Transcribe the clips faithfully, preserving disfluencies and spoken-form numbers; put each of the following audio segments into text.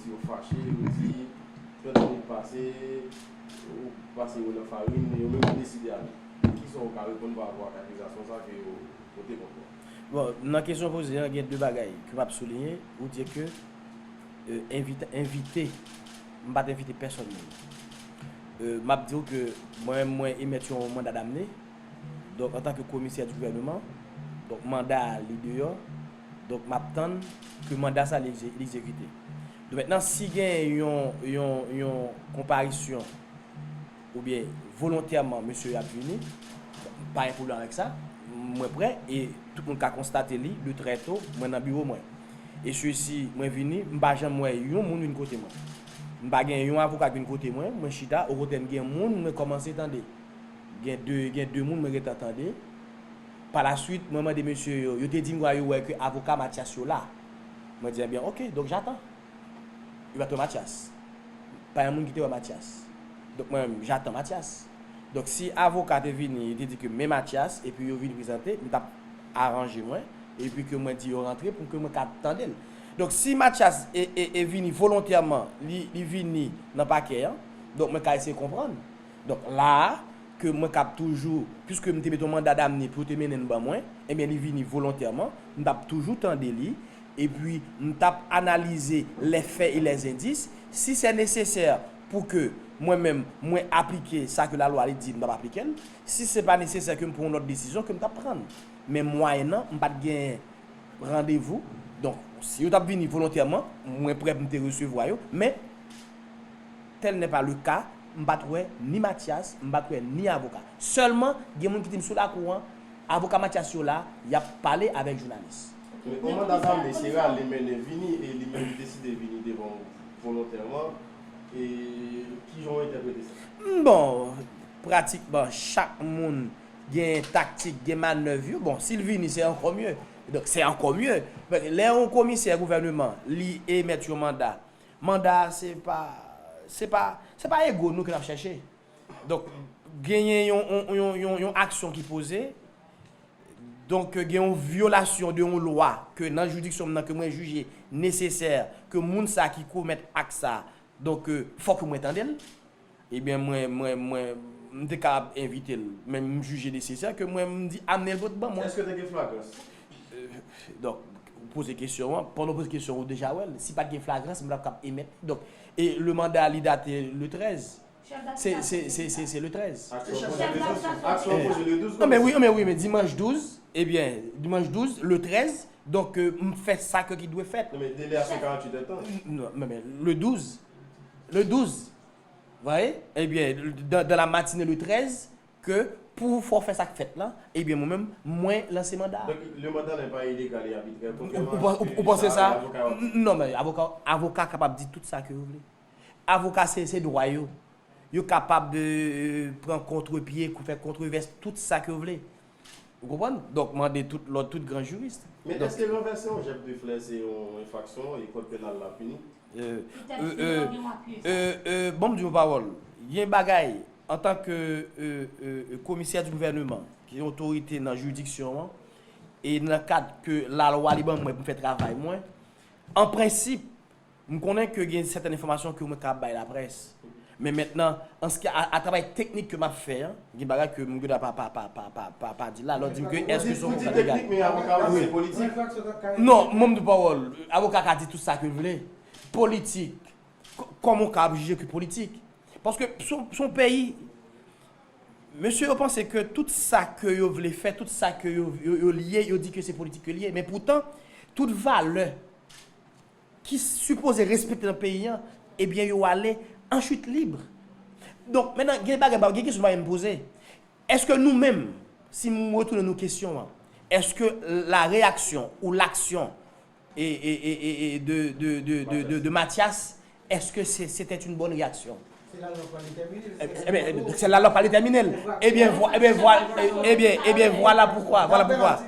Yo fache, yo di, trant minit pase, ou pase yo nan farin, yo menm yo deside ale. Kisa w ka reponn pa rapò ak akizasyon sa ke yo pote kont ou? Bon, nan kesyon w poze an, gen de bagay ke m ap souliyen. Ou di ke, euh, envite, envite, m pa t envite pèsonn moun. Euh, m ap di w ke mwen, mwen emèt yon manda damne. Donk, antanke komisè di gouvènman, donk, manda a li deyò. Donk, m ap tann ke manda sa li egze-, li egzekite. Donk, mentnan, si gen yon, yon, yon konparisyon oubyen volontèman mesye yo ap vini, pa gen pwoblèm avèk sa. Mwen prè e tout moun ka konstate li de trè to, mwen nan biwo mwen. E sesi, mwen vini, m pa janm wè yon moun vin kote mwen. M pa gen yon avoka ki vin kote mwen, mwen chita, okontrè, m gen moun mwen kòmanse tande. Gen de, gen de moun mwen gentan tande. Pa la swit, mwen mande mesye yo, yo te di m kwa yo wè ke avoka Mathias yo la. Mwen di, ebyen, oke, donk j'attends. Yo pa t wè Mathias. Pa gen moun ki te wè Mathias. Donk, mwen menm, j'attends Mathias. Donk, si avoka te vini, li te di ke men Mathias, epi yo vin prezante, m t ap aranje mwen, epi ke mwen di yo rantre pou ke mwen ka tande l. Donk, si Mathias e, e, e vini volontèman, li, li vini nan pakè an, donk, mwen ka eseye konprann. Donk, la a, ke mwen k ap toujou, piske m te met yon manda damne pou yo te mennen l ban mwen, ebyen, li vini volontèman, m t ap toujou tande li, epi m t ap analize les faits et les indices. Si c'est nécessaire pou ke mwen menm, mwen aplike sa ke lalwa li di, m t ap aplike l. Si se pa nesesè ke m pran yon lòt desizyon ke m t ap pran. Men mwayennan, m pa t gen randevou. Donk, si yo t ap vini volontèman, mwen prè pou m te resevwa yo. Men, tel n'est pas le cas, m pa t wè ni Mathias, m pa t wè ni avoka. Sèlman, gen moun ki di m sou lakou an, avoka Mathias yo la, y ap pale avèk jounalis. Men yon manda damne, se rale mennen vini, e li menm li deside vini devan w volontèman. E kijan w entèprete sa? Bon, pratikman chak moun gen taktik, gen manèv yo. Bon, si l vini, se ankò mye. Donk, se ankò mye. Lè yon komisè gouvènman, li emèt yon manda, manda a, se pa, se pa, se pa ego nou ke n ap chèche. Donk, genyen yon, yon, yon, yon, yon aksyon ki poze. Donk, gen yon vyolasyon de yon lwa ke nan jiridiksyon m nan ke mwen jije nesesè ke moun sa ki komèt ak sa, donk, fòk mwen tande l. Ebyen, mwen, mwen, mwen, m te kapab envite l, men m jije nesesè ke mwen, m di, amene l pot ban mwen. Èske te gen flagrans? Euh, donk, ou poze kesyon an, pandan w poze kesyon, ou deja wè l. Si pa t gen flagrans, m pa t ap kab emèt. Donk, e le manda li date le trèz. Se, se, se, se, se le trèz. Aksyon poze le douz. Aksyon poze le douz. Non, men wi, men wi, men dimanch douz, ebyen, dimanch douz, le trèz, donk, euh, m fè sa ke ki dwe fèt. Non, men délai a se karanntuit èdtan. Non, men, men le douz, le douz, Voyez? Ebyen, dans, dans la matinée le trèz, ke pou fè w fè sa k fèt la, ebyen, mwen menm, mwen lanse manda a. Donk, le mandat la pa ilegal e abitrè, kontrèman a sa avoka yo ap di. Ou panse sa? Non, men avoka, avoka kapab di tout sa ke yo vle. Avoka, se, se dwa yo. Yo kapab, euh, pran kontrepye, fè kontrevès, tout sa ke yo vle. Ou konprann? Donk, mande tout lòt, tout gran jiris. Men èske ranvèse yon jèp de flè se yon enfraksyon e kòd penal la pini? Euh, euh, euh, euh, euh, bon, m di yon pawòl. Gen bagay, antanke, euh, euh, euh, komisè di gouvènman, ki yon otorite nan jiridiksyon an, e nan kad ke lalwa li ban mwen pou m fè travay mwen, an prensip, m konnen ke gen sèten enfòmasyon ke mwen ka bay laprès. Men mentnan, an se ki a, a travay teknik ke m ap fè an, gen bagay ke m gen dwa pa, pa, pa di la, lè w di m ke èske se yon kontra legal. Ou di teknik, men avoka yo se politik. Non, mwen m di pawòl, avoka ka di tout sa ke l vle. Politik, k-, kòman w ka ap jije ke politik? Paske se yon, se yon peyi, mesye yo panse ke tout sa ke yo vle fè, tout sa ke yo, yo, yo lye, yo di ke se politik ke l ye. Men poutan, tout valè ki sipoze respekte nan peyi an, ebyen, yo ale an chit lib. Donk, mentnan, gen bagay, gen kesyon m pa menm poze. Èske nou menm, si m retounen nou kesyon an, èske la réaction ou l'action e, e, e, e, e de, de, de, de, de, de Mathias, èske se, c'était une bonne réaction? Se lalwa k pral detèmine l. Eh, eh ben, eh ben, c'est la loi qui va déterminer. Eh bien, vo-, eh bien, voilà, eh, eh bien, eh bien, voilà pourquoi, voilà pourquoi.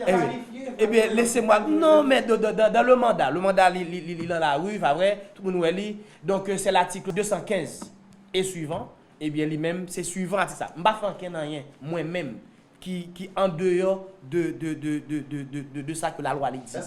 Eh bien, eh bien, laissez-moi, non, mais de, de, de, dans le mandat, le mandat, li, li, li, li dans la rue, pa vre, tout moun wè li. Donc, euh, c'est l'article deux cent quinze et suivant. Eh bien, li menm, se swivan atik sa. M pa fè ankenn anyen, mwen menm, ki, ki an deyò de, de, de sa ke lalwa li di.